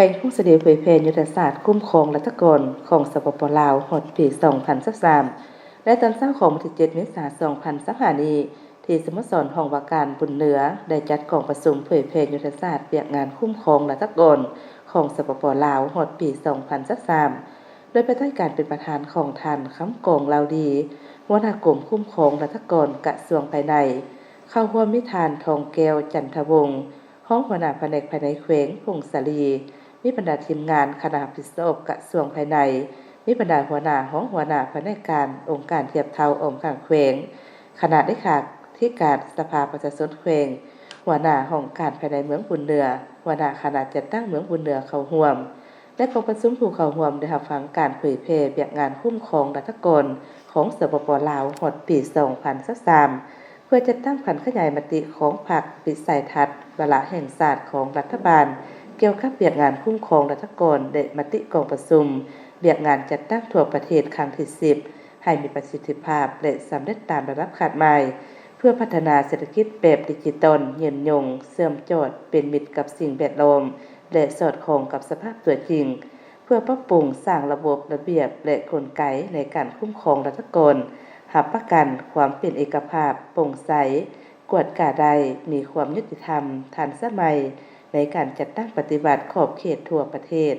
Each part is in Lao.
ງຜົ້ງສາລີເຜີຍແຜ່ຍຸດທະສາດຄຸ້ມຄອງລັດຖະກອນຂອງ ສປປ ລາວ ຮອດປີສອງພັນຊາວສາມ ໃນຕອນເຊົ້າຂອງວັນທີເຈັດ ເມສາ ສອງພັນຊາວຫ້ານີ້ ທີ່ສະໂມສອນຫ້ອງວ່າການບຸນເໜືອ ໄດ້ຈັດກອງປະຊຸມເຜີຍແຜ່ຍຸດທະສາດວຽກງານຄຸ້ມຄອງລັດຖະກອນຂອງ ສປປ ລາວ ຮອດປີສອງພັນຊາວສາມ ໂດຍພາຍໃຕ້ການເປັນປະທານຂອງທ່ານ ຄຳກອງ ລາວດີ ຫົວໜ້າກົມຄຸ້ມຄອງລັດຖະກອນ ກະຊວງພາຍໃນ, ເຂົ້າຮ່ວມມີທ່ານ ທອງແກ້ວ ຈັນທະວົງ ຮອງຫົວໜ້າພະແນກພາຍໃນແຂວງຜົ້ງສາລີ, ມີບັນດາທີມງານຄະນະຮັບຜິດຊອບກະຊວງພາຍໃນ, ມີບັນດາຫົວໜ້າ, ຮອງຫົວໜ້າພະແນກການ, ອົງການທຽບເທົ່າອອມຂ້າງແຂວງ, ຄະນະເລຂາທິການສະພາປະຊາຊົນແຂວງ, ຫົວໜ້າຫ້ອງການພາຍໃນເມືອງບຸນເໜືອ, ຫົວໜ້າຄະນະຈັດຕັ້ງເມືອງບຸນເໜືອເຂົ້າຮ່ວມ. ໃນກອງປະຊຸມ, ຜູ້ເຂົ້າຮ່ວມໄດ້ຮັບຟັງການເຜີຍແຜ່ວຽກງານຄຸ້ມຄອງລັດຖະກອນຂອງ ສປປ ລາວ ຮອດປີສອງພັນຊາວສາມ ເພື່ອຈັດຕັ້ງຜັນຂະຫຍາຍມະຕິຂອງພັກ, ວິໄສທັດ, ວາລະແຫ່ງຊາດຂອງລັດຖະບານ ກ່ຽວກັບວຽກງານຄຸ້ມຄອງລັດຖະກອນ ແລະ ມະຕິກອງປະຊຸມວຽກງານຈັດຕັ້ງທົ່ວປະເທດຄັ້ງທີສິບ ໃຫ້ມີປະສິດທິພາບ ແລະ ສຳເລັດຕາມລະດັບຄາດໝາຍ ເພື່ອພັດທະນາເສດຖະກິດແບບດິຈິຕອນ, ຍືນຍົງ, ເຊື່ອມຈອດ, ເປັນມິດກັບສິ່ງແວດລ້ອມ ແລະ ສອດຄ່ອງກັບສະພາບຕົວຈິງ, ເພື່ອປັບປຸງສ້າງລະບົບ, ລະບຽບ ແລະ ກົນໄກໃນການຄຸ້ມຄອງລັດຖະກອນ, ຮັບປະກັນຄວາມເປັນເອກະພາບ, ໂປ່ງໃສ, ກວດກາໄດ້, ມີຄວາມຍຸຕິທຳ, ທັນສະໄໝໃນການຈັດຕັ້ງປະຕິບັດຂອບເຂດທົ່ວປະເທດ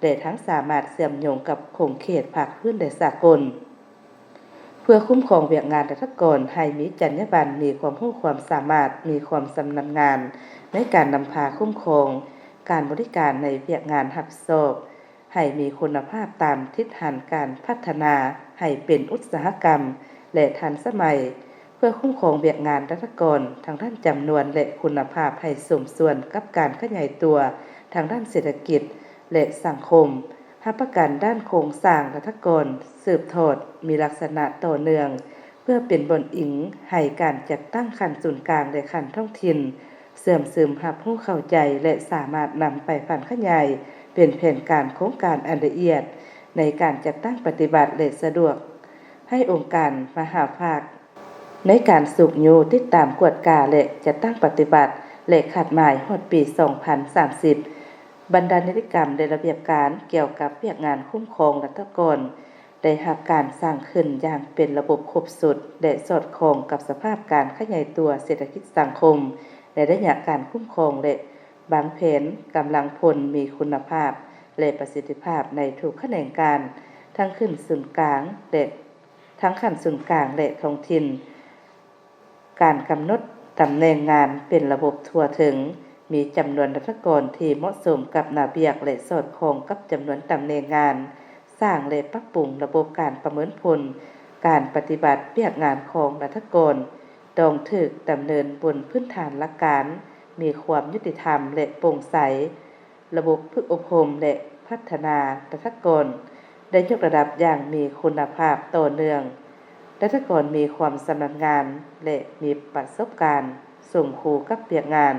ແລະ ທັງສາມາດເຊື່ອມໂຍງກັບຂົງເຂດພາກພື້ນ ແລະ ສາກົນ. ເພື່ອຄຸ້ມຄອງວຽກງານລັດຖະກອນໃຫ້ມີຈັນຍາບັນ, ມີຄວາມຮູ້ຄວາມສາມາດ, ມີຄວາມຊຳນານງານໃນການນຳພາຄຸ້ມຄອງ, ການບໍລິການໃນວຽກງານຮັບຜິດຊອບໃຫ້ມີຄຸນນະພາບຕາມທິດຫັນການພັດທະນາໃຫ້ເປັນອຸດສາຫະກຳ ແລະ ທັນສະໄໝ, ເພື່ອຄຸ້ມຄອງວຽກງານລັດຖະກອນທາງດ້ານຈຳນວນ ແລະ ຄຸນນະພາບໃຫ້ສົມສ່ວນກັບການຂະຫຍາຍຕົວທາງດ້ານເສດຖະກິດ ແລະ ສັງຄົມ, ຮັບປະກັນດ້ານໂຄງສ້າງລັດຖະກອນ ສືບທອດມີລັກສະນະຕໍ່ເນື່ອງ ເພື່ອເປັນບ່ອນອີງໃຫ້ການຈັດຕັ້ງຂັ້ນສູນກາງ ແລະ ຂັ້ນທ້ອງຖິ່ນ ເຊື່ອມຊຶມຮັບຮູ້ເຂົ້າໃຈ ແລະ ສາມາດນຳໄປຜັນຂະຫຍາຍເປັນແຜນການໂຄງການອັນລະອຽດໃນການຈັດຕັ້ງປະຕິບັດ ແລະ ສະດວກໃຫ້ອົງການມະຫາພາກ ໃນການຊຸກຍູ້, ຕິດຕາມ, ກວດກາ ແລະ ຈັດຕັ້ງປະຕິບັດ ແລະ ຄາດໝາຍຮອດປີສອງພັນສາມສິບ. ບັນດານິຕິກຳ ແລະ ລະບຽບການກ່ຽວກັບວຽກງານຄຸ້ມຄອງລັດຖະກອນ ໄດ້ຮັບການສ້າງຂຶ້ນຢ່າງເປັນລະບົບຄົບຊຸດ ແລະ ສອດຄ່ອງກັບສະພາບການຂະຫຍາຍຕົວເສດຖະກິດສັງຄົມ ໃນໄລຍະການຄຸ້ມຄອງ ແລະ ວາງແຜນກຳລັງພົນມີຄຸນນະພາບ ແລະ ປະສິດທິພາບໃນທຸກຂະແໜງການ ທັງຂັ້ນສູນກາງ ແລະ ທັງຂັ້ນສູນກາງ ແລະ ທ້ອງຖິ່ນ, ການກຳນົດຕຳແໜ່ງງານເປັນລະບົບທົ່ວເຖິງ, ມີຈຳນວນລັດຖະກອນທີ່ເໝາະສົມກັບໜ້າວຽກ ແລະ ສອດຄ່ອງກັບຈຳນວນຕຳແໜ່ງງານ, ສ້າງ ແລະ ປັບປຸງລະບົບການປະເມີນຜົນການປະຕິບັດວຽກງານຂອງລັດຖະກອນ, ຕ້ອງຖືກດຳເນີນບົນພື້ນຖານຫຼັກການ, ມີຄວາມຍຸຕິທຳ ແລະ ໂປ່ງໃສ. ລະບົບຝຶກອົບຮົມ ແລະ ພັດທະນາລັດຖະກອນ ໄດ້ຍົກລະດັບຢ່າງມີຄຸນນະພາບຕໍ່ເນື່ອງ. ລັດຖະກອນມີຄວາມຊຳນານງານ ແລະ ມີປະສົບການສົມຄູ່ກັບວຽກງານ,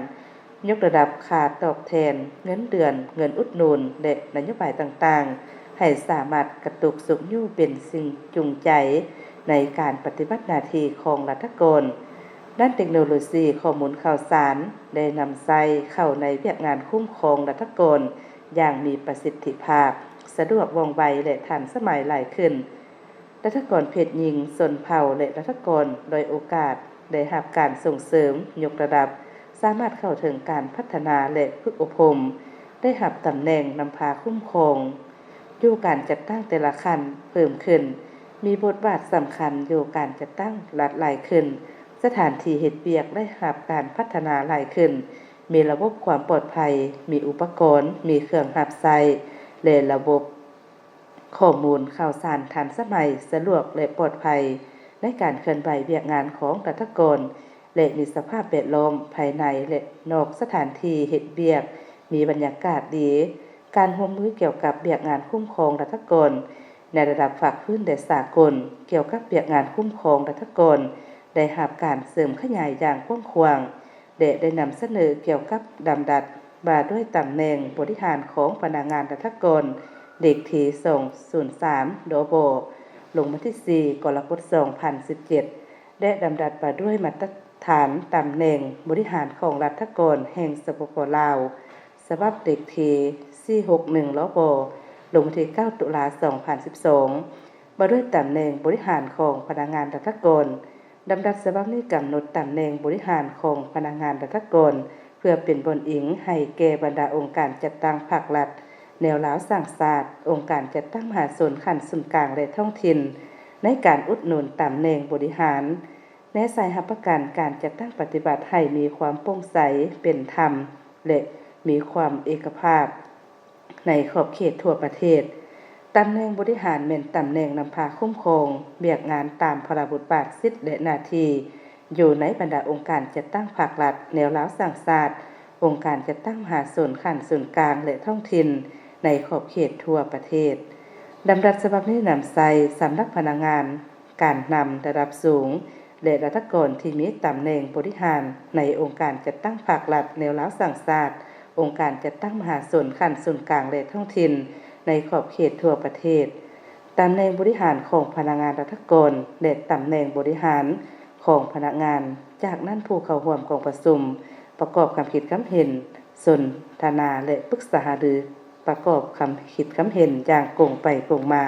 ຍົກລະດັບຄ່າຕອບແທນ, ເງິນເດືອນ, ເງິນອຸດໜູນ ແລະ ນະໂຍບາຍຕ່າງໆ ໃຫ້ສາມາດກະຕຸກຊຸກຍູ້ເປັນສິ່ງຈູງໃຈໃນການປະຕິບັດໜ້າທີ່ຂອງລັດຖະກອນ. ດ້ານເຕັກໂນໂລຊີຂໍ້ມູນຂ່າວສານ ໄດ້ນຳໃຊ້ເຂົ້າໃນວຽກງານຄຸ້ມຄອງລັດຖະກອນຢ່າງມີປະສິດທິພາບ, ສະດວກ, ວ່ອງໄວ ແລະ ທັນສະໄໝຫຼາຍຂຶ້ນ. ລັດຖະກອນເພດຍິງ, ຊົນເຜົ່າ ແລະ ລັດຖະກອນດ້ອຍໂອກາດ ໄດ້ຮັບການສົ່ງເສີມ, ຍົກລະດັບ, ສາມາດເຂົ້າເຖິງການພັດທະນາ ແລະ ຝຶກອົບຮົມ, ໄດ້ຮັບຕຳແໜ່ງນຳພາຄຸ້ມຄອງ ຢູ່ການຈັດຕັ້ງແຕ່ລະຂັ້ນເພີ່ມຂຶ້ນ, ມີບົດບາດສຳຄັນຢູ່ການຈັດຕັ້ງລັດຫຼາຍຂຶ້ນ, ສະຖານທີ່ເຮັດວຽກໄດ້ຮັບການພັດທະນາຫຼາຍຂຶ້ນ, ມີລະບົບຄວາມປອດໄພ, ມີອຸປະກອນ, ມີເຄື່ອງຮັບໃຊ້ ແລະ ລະບົບຂໍ້ມູນຂ່າວສານທັນສະໄໝ, ສະດວກ ແລະ ປອດໄພໃນການເຄື່ອນໄຫວວຽກງານຂອງລັດຖະກອນ ແລະ ມີສະພາບແວດລ້ອມພາຍໃນ ແລະ ນອກສະຖານທີ່ເຮັດວຽກ ມີບັນຍາກາດດີ. ການຮ່ວມມືກ່ຽວກັບວຽກງານຄຸ້ມຄອງລັດຖະກອນໃນລະດັບພາກພື້ນ ແລະ ສາກົນ ກ່ຽວກັບວຽກງານຄຸ້ມຄອງລັດຖະກອນ ໄດ້ຮັບການເສີມຂະຫຍາຍຢ່າງກວ້າງຂວາງ ແລະ ໄດ້ນຳສະເໜີກ່ຽວກັບດຳລັດວ່າດ້ວຍຕຳແໜ່ງບໍລິຫານຂອງພະນັກງານລັດຖະກອນ ເລກທີສອງສູນສາມ ດບ ລົງວັນທີສີ່ ກໍລະກົດ ສອງພັນສິບເຈັດ ແລະ ດຳລັດວ່າດ້ວຍມາດຕະຖານຕຳແໜ່ງບໍລິຫານຂອງລັດຖະກອນແຫ່ງ ສປປ ລາວ ສະບັບເລກທີ ສີ່ຫົກໜຶ່ງ ລບ ລົງວັນທີ ເກົ້າ ຕຸລາ ສອງພັນສິບສອງ ວ່າດ້ວຍຕຳແໜ່ງບໍລິຫານຂອງພະນັກງານລັດຖະກອນ. ດຳລັດສະບັບນີ້ກຳນົດຕຳແໜ່ງບໍລິຫານຂອງພະນັກງານລັດຖະກອນ ເພື່ອເປັນບ່ອນອີງໃຫ້ແກ່ບັນດາອົງການຈັດຕັ້ງພາກລັດ ແນວລາວສ້າງຊາດ, ອົງການຈັດຕັ້ງມະຫາຊົນຂັ້ນສູນກາງ ແລະ ທ້ອງຖິ່ນ ໃນການອຸດໜູນຕຳແໜ່ງບໍລິຫານ, ແນໃສ່ຮັບປະກັນການຈັດຕັ້ງປະຕິບັດໃຫ້ມີຄວາມໂປ່ງໃສ, ເປັນທຳ ແລະ ມີຄວາມເອກະພາບ ໃນຂອບເຂດທົ່ວປະເທດ. ຕຳແໜ່ງບໍລິຫານແມ່ນຕຳແໜ່ງນຳພາຄຸ້ມຄອງວຽກງານຕາມພາລະບົດບາດ, ສິດ ແລະ ໜ້າທີ່ ຢູ່ໃນບັນດາອົງການຈັດຕັ້ງພາກລັດ, ແນວລາວສ້າງຊາດ, ອົງການຈັດຕັ້ງມະຫາຊົນຂັ້ນສູນກາງ ແລະ ທ້ອງຖິ່ນ ໃນຂອບເຂດທົ່ວປະເທດ. ດຳລັດສະບັບນີ້ນຳໃຊ້ສຳລັບພະນັກງານການນຳລະດັບສູງ ແລະ ລັດຖະກອນທີ່ມີຕຳແໜ່ງບໍລິຫານໃນອົງການຈັດຕັ້ງພາກລັດ, ແນວລາວສ້າງຊາດ, ອົງການຈັດຕັ້ງມະຫາຊົນຂັ້ນສູນກາງ ແລະ ທ້ອງຖິ່ນ ໃນຂອບເຂດທົ່ວປະເທດ. ຕຳແໜ່ງບໍລິຫານຂອງພະນັກງານລັດຖະກອນ ແລະ ຕຳແໜ່ງບໍລິຫານຂອງພະນັກງານ. ຈາກນັ້ນ, ຜູ້ເຂົ້າຮ່ວມກອງປະຊຸມປະກອບຄຳຄິດຄຳເຫັນ, ສົນທະນາ ແລະ ປຶກສາຫາລື ປະກອບຄຳຄິດຄຳເຫັນຢ່າງກົງໄປກົງມາ.